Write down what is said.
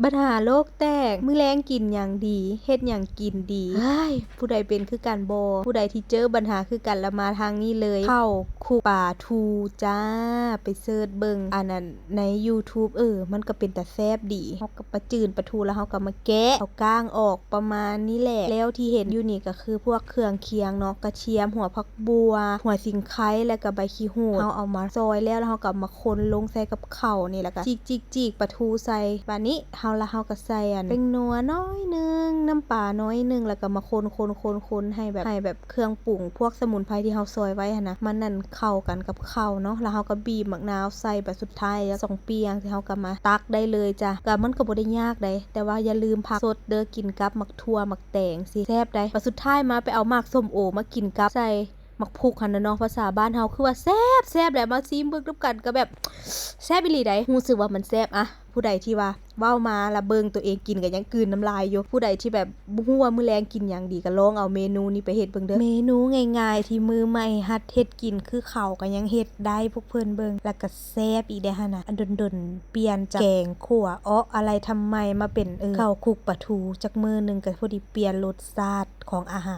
ບັນຫາໂລກແຕກ ມື້ແລງກິນຫຍັງດີ ເຮັດຫຍັງກິນດີ? ເຮີ້ຍ ຜູ້ໃດເປັນຄືກັນບໍ່? ຜູ້ໃດທີ່ເຈີບັນຫາຄືກັນລະມາທາງນີ້ເລີຍ ເຂົ້າຄຸກປາທູຈ້າ. ໄປເສີດເບິ່ງອັນນັ້ນໃນ YouTube ເອີ ມັນກໍເປັນຕາແຊບດີ. ເຮົາກໍປະຈືນປາທູ ແລ້ວເຮົາກໍມາແກະເອົາກ້າງອອກ ປະມານນີ້ແຫຼະ. ແລ້ວທີ່ເຫັນຢູ່ນີ້ກໍຄືພວກເຄື່ອງຄຽງເນາະ ກະທຽມ ຫົວຜັກບົວ ຫົວສີໄຄ ແລ້ວກໍໃບຂີ້ຫູດ. ເຮົາເອົາມາຊອຍແລ້ວ ແລ້ວເຮົາກໍເອົາມາຄົນລົງໃສ່ກັບເຂົ້ານີ້ ແລ້ວກໍຈີກໆໆປາທູໃສ່. ບາດນີ້ເຮົາລະ ເຮົາກໍໃສ່ອັນແປ້ງນົວໜ້ອຍໜຶ່ງ ນ້ຳປາໜ້ອຍໜຶ່ງ ແລ້ວກໍມາຄົນໆໆໃຫ້ແບບ ໃຫ້ແບບເຄື່ອງປຸງ ພວກສະໝຸນໄພທີ່ເຮົາຊອຍໄວ້ຫັ້ນນະ ມັນນັ້ນເຂົ້າກັນກັບເຂົ້າເນາະ. ແລ້ວເຮົາກໍບີບໝາກນາວໃສ່ ບາດສຸດທ້າຍແລ້ວ ສອງປ່ຽງ ທີ່ເຮົາກໍມາຕັກໄດ້ເລີຍຈ້າ. ກໍມັນກໍບໍ່ໄດ້ຍາກໃດ ແຕ່ວ່າຢ່າລືມຜັກສົດເດີ ກິນກັບໝາກຖົ່ວໝາກແຕງຊິແຊບໃດ. ບາດສຸດທ້າຍມາໄປເອົາໝາກສົ້ມໂອມາກິນກັບ ໃສ່ໝາກພຸກຫັ້ນນະເນາະ ພາສາບ້ານເຮົາຄືວ່າແຊບ ແຊບແຫຼະ. ມາຊີມເບິ່ງນຳກັນ ກໍແບບແຊບອີ່ຫຼີໃດ. ຮູ້ສຶກວ່າມັນແຊບ ອະ ຜູ້ໃດທີ່ວ່າເວົ້າມາລະເບິ່ງ ໂຕເອງກິນກໍຍັງກືນນ້ຳລາຍຢູ່. ຜູ້ໃດທີ່ແບບບໍ່ຮູ້ວ່າມື້ແລງກິນຫຍັງດີ ກໍລອງເອົາເມນູນີ້ໄປເຮັດເບິ່ງເດີ. ເມນູງ່າຍໆທີ່ມືໃໝ່ຫັດເຮັດກິນ ຄືເຂົາກໍຍັງເຮັດໄດ້ ພວກເພິ່ນເບິ່ງ ແລ້ວກໍແຊບອີກເດ້ຫັ້ນນະ. ອັນດົນໆປ່ຽນຈາກແກງຂົ້ວເອາະອະໄລທຳໄມ ມາເປັນ ເອີ ເຂົ້າຄຸກປາທູ ຈັກມື້ໜຶ່ງກໍພໍດີປ່ຽນລົດຊາດຂອງອາຫານ.